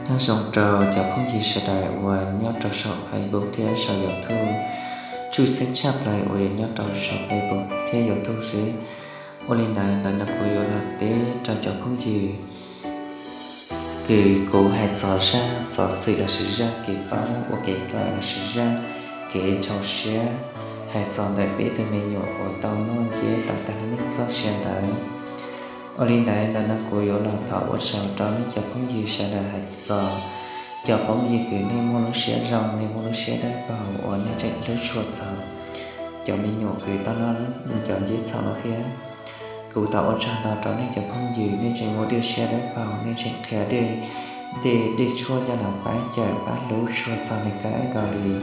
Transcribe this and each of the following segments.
Nyob zoo rau cov phooj ywg sawv daws uas nyob rau saum Facebook thiab saum YouTube, tshwj xeeb tshaj plaws uas yog nyob rau saum Facebook thiab YouTube xwb. Ua li ntawd, ntawm no kuv yuav los teb rau cov phooj ywg kws kuv hais txog zaj xov xwm lossis zaj kev paub ua kev kawm lossis zaj kev ntxhov siab hais txog ntawm peb tus me nyuam uas tau noj nceb tau tag lub neej txoj sia ntawd. Ua li ntawd, ntawm no kuv yuav los thov ua tsaug rau nej cov phooj ywg sawv daws hais txog cov phooj ywg kws nej muaj lub siab zoo, nej muaj lub siab dawb paug uas nej tseem hlub tshua txog cov me nyuam kws tau noj cov nceb txhaum no thiab. Kuv thov ua tsaug ntau rau nej cov phooj ywg, nej tseem muaj dej siab dawb paug, nej tseem qhia dej, dej tshuaj coj los pab cawm pab hlub tshua txog nws kawg nkaus li.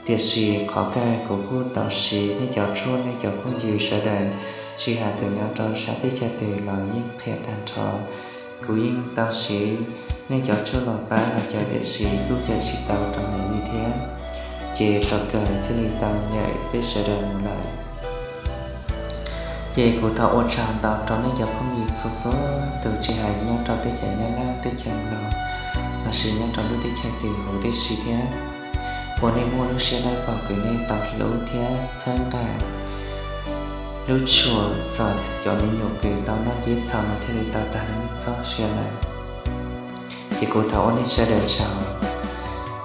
Tiam sis qhov kawg kuv kuj tau siv nej cov tshuaj, nej cov phooj ywg sawv daws, tsis hais tus nyob rau sab teb chaws twg los yeej qhia tag nrho. Kuv yeej tau siv nej cov tshuaj los pab los cawm tiam sis kuj cawm tsis tau rau nws li thiab. Ces thaum kawg thiaj li tau ncaim peb sawv daws mus lawm. Ces kuv thov ua tsaug ntau rau nej cov phooj ywg txhua txhua tus, tsis hais nyob rau teb chaws Nyab Laj, teb chaws Nplog, lossis nyob rau lub teb chaws twg huv tib si thiab, uas nej muaj lub siab dawb paug kws nej tau hlub thiab txhawb nqa hlub tshua txog cov me nyuam kws tau noj nceb txhaum no thiaj li tau tag lub neej txoj sia lawm. Ces kuv thov ua nej sawv daws tsaug.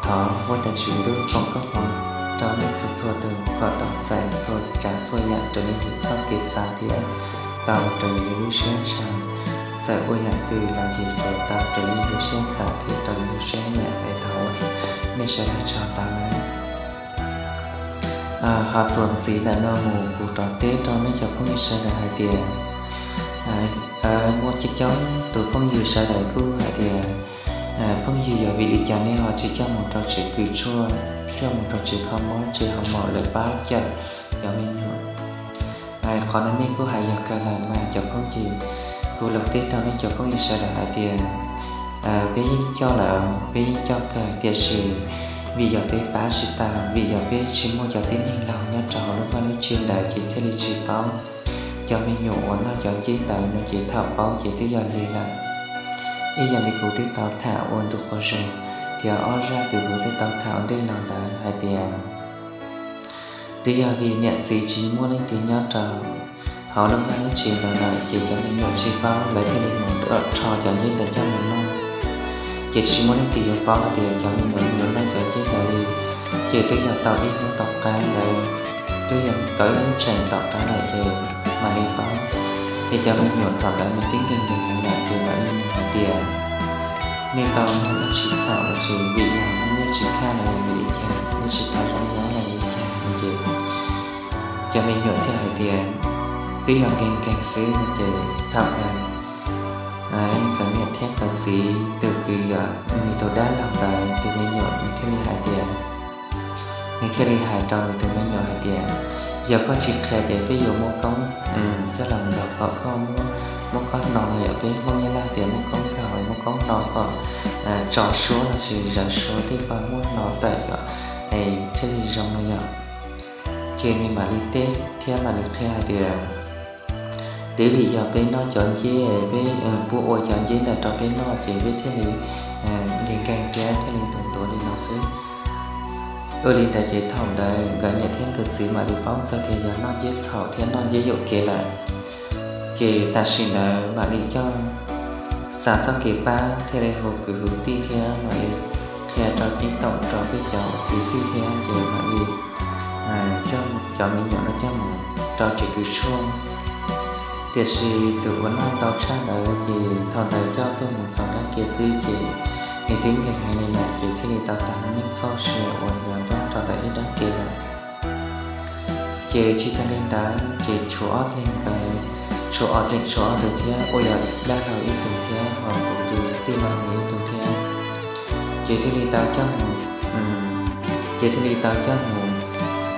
Thov Huab Tais Tswv Ntuj foom koob hmoov rau nej txhua txhua tus kom tau txais txhua tsav txhua yam raws li yus txoj kev xav thiab tau raws li yus lub siab ntshaw. Txawm ua yam twg los yus tsuas tau raws li yus lub siab xav thiab raws li yus lub siab nyiam es thov ua nej sawv daws tsaug ntau nawb. Ho txuas ntxiv ntawm no mus kuv rov teb rau nej cov phooj ywg sawv daws hais tias, muaj coob coob tus phooj ywg sawv daws kuj hais tias, phooj ywg yog vim li cas nej ho tsis coj mus rau tsev kws tshuaj, coj mus rau tsev kho mob tsev hoo maum lawv pab cawm cov me nyuam. Qhov no nej kuj hais yog kawg lawm mas cov phooj ywg. Kuv los teb rau nej cov phooj ywg sawv daws hais tias, peb yeej coj lawm, peb yeej coj kawg tiam sis vim yog peb pab tsis tau, vim yog peb tsis muaj cov tib neeg laug nyob rau hauv lub vaj lub tsev ntawd ces thiaj li tsis paub. Cov me nyuam uas noj cov nceb ntawd no ces thaum paub ces twb yog lig lawm. Ib yam li kuv twb tau tham ua ntu quas zog, thiab ob zaj kws kuv twb tau tham ua ntej no ntawd hais tias, twb yog vim niam txiv tsis muaj leej twg nyob rau hauv lub vaj lub tsev ntawd lawm ces cov me nyuam tsis paub, lawv thiaj li mus rho cov nceb ntawd coj mus noj. Ces tsis muaj leej twg yuav paub hais tias cov me nyuam yuav noj cov nceb ntawd li. Ces twb yog tau ib hnub tom qab ntawd, twb yog tau ib hnub tseem tom qab lawm ces mam li paub. Ces cov me nyuam thaum ntawd nws twb nkeeg nkeeg heev lawm ces mam li nug hais tias, nej tau noj dab tsi txhaum los sis vim yog nej tsis khaj los yog vim li cas, nej tsis tau zoo nyob los li cas no ces cov me nyuam thiaj hais tias, twb yog nkeeg nkeeg xwb no ces thaum kawg nkawd niam thiab nkawd txiv tus kws yog nws tus dab laug ntawd tus me nyuam nws thiaj li hais tias, nws thiaj li hais rau nws tus me nyuam hais tias, yog koj tsis qhia ces peb yuav muab koob coj los nrog kom koj muab, muab koob hno, yog peb Hmoob Nyab Laj tias muab koob nrog, muab koob hno kom tso suab los sis zaws suab tej koj muab hno tawm yom, es thiaj li zoo no yom. Ces nws mam li teb thiab mam li qhia hais tias, twb vim yog peb noj cov nceb, peb puab ua cov nceb ntawd rau peb noj ces peb thiaj li nkeeg nkeeg thiab thiaj li ntuav ntuav li no xwb. Ua li ntawd ces thaum ntawd nkawd niam thiab nkawd txiv mam li paub txog tias yog noj nceb txhaum thiab noj nceb yuam kev lawm. Ces tam sim ntawd mam li coj, xav txoj kev pab thiaj li hu kwv hu tij thiab mam li qhia rau ceeb toom rau peb cov kwv tij thiab ces mam li coj cov me nyuam no coj mus rau tsev kws tshuaj. Tiam sis tus uas noj ntau tshaj ntawd ces thaum ntawd coj tuaj mus txog dab ke xwb ces nws twb nkeeg heev li lawm ces thiaj li tau tag lub neej txoj sia uas yog nyob rau ntawm ib dab ke lawm. Ces tsis tag li ntawd ces tshuav ob leeg pab, tshuav ob, tseem tshuav ob tug thiab uas yog dab laug ib tug thiab ho kuv tus tij laug ib tug thiab. Ces thiaj li tau coj mus, ces thiaj li tau coj mus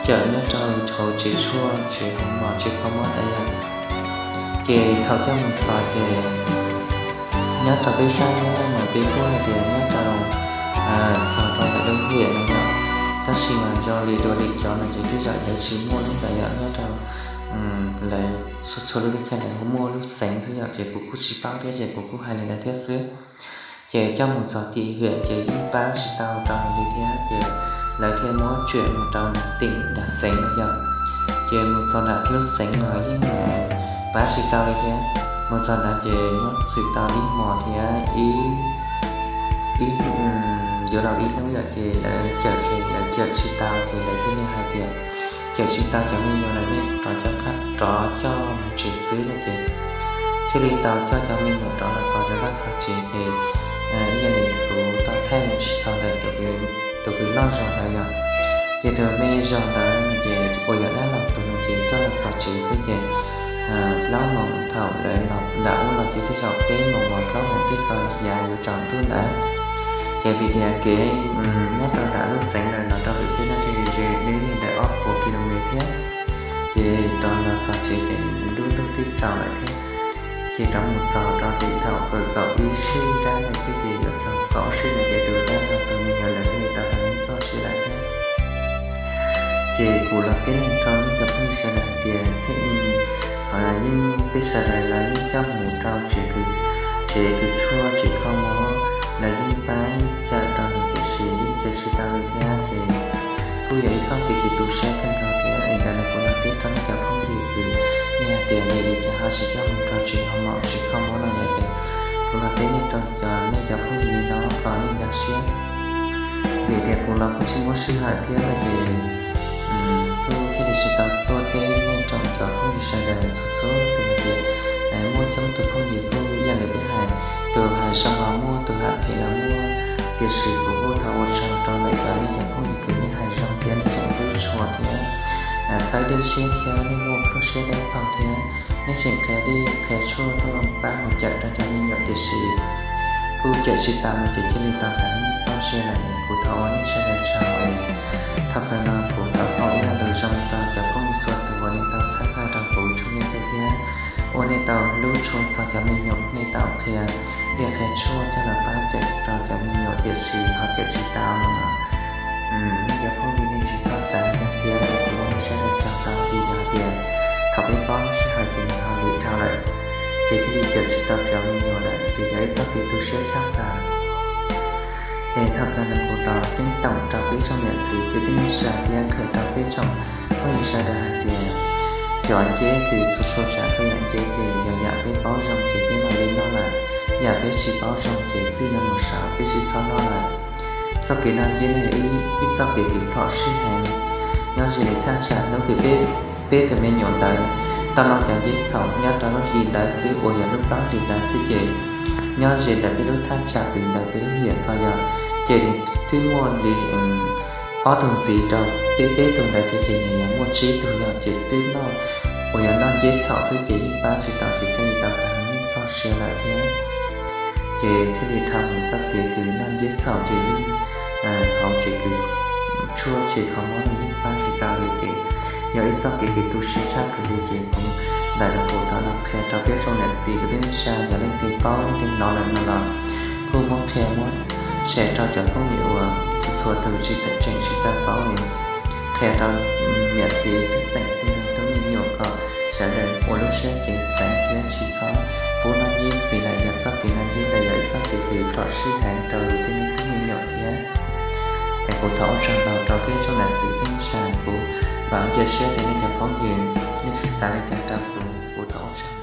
cawm nyob rau hauv tsev tshuaj tsev hoo maum tsev kho mob ntawd yom. Ces thaum coj mus txog ces nyob rau peb sab Nyab Laj mas peb kuj hais tias nyob rau txog rau ntawm lub hiam no yom. Tab sis mas zoo li dua li cov no ces tej zaum lawv tsis muaj lub ntawd yom, nyob rau lawv txhua txhua lub teb chaws lawv muaj lub xeev xwb yom, ces kuv kuj tsis paub thiab ces kuv kuj hais li ntawd thiab xwb. Ces coj mus txog tim hiam ces yeej pab tsis tau rau nws li thiab, ces lawv thiaj muab tsuam mus rau nram tim nram xeev no yog. Ces mus txog nram lub xeev no yeej pab tsis tau li thiab. Mus txog nrad ces nyob txwm tau ib hmos thiab ib, ib, yuav luag ib hnub yog ces lawv cawm, lawv cawm tsis tau ces lawv thiaj li hais tias cawm tsis tau cov me nyuam lawm nej rov coj mus tsev xwb no ces thiaj li tau coj cov me nyuam rov los txog rov qab txog tsev ces ib yam li kuv tau thaij tsis txog ntawm tus kwv loj zog ntawd yog, ces tus me zog ntawd no ces uas yog dab laug tus no ces coj los txog tsev xwb ces plaub moos thaum lawv los nram ub los ces tej zaum peb moos uas plaub moos tej ko yav yuav tsaus ntuj ntawd. Ces vim tias kev nyob rau nram lub xeev ntawd los rau pem peb no ces ze ze li ntawm ob puas ki lo mev thiab. Ces rov los txog tsev ces lub ntuj twb tsaus lawm thiab. Ces rov mus txog rau tim thaum kaum ib sij nrab ntawd thiab ces yuav txog kaum ob sij ntawd ces tus dab laug tus me nyuam ntawd thiaj li tau tag nws txoj sia lawm thiab. Ces kuv los teb rau nej cov phooj ywg sawv daws hais tias thiaj li yeej peb sawv daws los yeej coj mus rau tsev kws, tsev kws tshuaj tsev kho mob, los yeej pab cawm rau nws tiam sis yeej cawm tsis tau li thiab ces kuj yog ib txoj kev kws tu siab kawg nkaus thiab. Es ntawd los kuv los teb rau nej cov phooj ywg kws nej hais tias yog li cas ho tsis coj mus rau tsev kho mob, tsev kho mob no yom ces kuv los teb nej rau cov, nej cov phooj ywg li no kom nej nkag siab. Vim tias kuv los kuj tsis muaj sij hawm thiab no ces kuj thiaj li tsis tau tuaj teb nej rau cov phooj ywg sawv daws txhua txhua tus hais tias muaj coob tus phooj ywg kuj ib yam li peb hais, tus hais zoo los muaj, tus hais phem los muaj, tiam sis kuv kuj thov ua tsaug rau lawv cov, nej cov phooj ywg kws nej hais zoo thiab nej tseem hlub tshua thiab txhawb dej siab thiab nej muaj lub siab dawb paug thiab nej tseem qhia dej qhia tshuaj tuaj pab mus cawm rau cov me nyuam tiam sis kuj cawm tsis tau no ces cia li tau tag nws txoj sia lawm es kuv thov ua nej sawv daws tsaug. Thaum kawg no kuv thov foom ib lo lus zoo rau cov phooj ywg txhua tus uas nej tau txhawb nqa rau kuv tsoom YouTube thiab ua nej tau hlub tshua txog cov me nyuam, nej tau qhia dej qhia tshuaj coj los pab cawm rau cov me nyuam tiam sis ho cawm tsis tau no nej cov phooj ywg nej tsis txhob xav li cas thiab es kuv ua nej sawv daws tsaug tau vim yog hais tias thaum peb paub sij hawm ces nws ho lim dhau lawm ces thiaj li cawm tsis tau cov me nyuam lawm ces yog ib txoj kev tu siab tshaj plaws. Es thaum kawg no kuv rov ceeb toom rau peb tsoom niam txiv kwv tij neej tsa thiab qhia rau peb tsoom phooj ywg sawv daws hais tias cov nceb kws txhua txhua tsav txhua yam nceb ces yog yam peb paub zoo ces peb mam li noj lawm, yam peb tsis paub zoo ces txij no mus saud peb tsis txhob noj lawm. Txoj kev noj nceb no yog ib txoj kev kws phom sij heev. Nyob ze li thaj tsam hnub kws peb, peb tus me nyuam ntawd tau noj cov nceb txhaum nyob rau lub hli ntawd xwb uas yog lub plaub hlis ntawd xwb ces nyob ze ntawm peb lub thaj tsam kws ntawd peb lub hiam ko yog, ces nws twb muaj li ob tug ntxiv rau peb peb tug ntawd thiab ces nws yog muaj tsib tug yog ces twb noj uas yog noj nceb txhaum xwb ces yeej pab tsis tau ces thiaj li tau tag nws txoj sia lawm thiab. Ces thiaj li dhau mus txoj kev kws noj nceb txhaum ces yeej hauv tsev kws tshuaj tsev kho mob no yeej pab tsis tau li ces yog ib txoj kev kws tu siab tshaj plaws li ces kuv ntawm no kuv thov los qhia rau peb tsoom niam txiv kwv tij neej tsa yog leej twg paub leej twg hnov lawm no los kuj muab qhia muab share rau cov phooj ywg uas txhua txhua tus tsis tau tseem tsis tau paub li. Qhia rau niam txiv pej xeem tej me tub me nyuam kom sawv daws ua lub siab ceev xeev thiab tsis txhob pub noj nceb ntxiv lawm, yog txoj kev noj nceb ntawd yog ib txoj kev kws phom sij heev rau yus tej me tub me nyuam thiab. Es kuv thov ua tsaug ntau rau peb tsoom niam txiv kwv tij neej tsa, kuv vam cia siab tias nej cov phooj ywg nej tsis xav li cas rau kuv, kuv thov ua tsaug.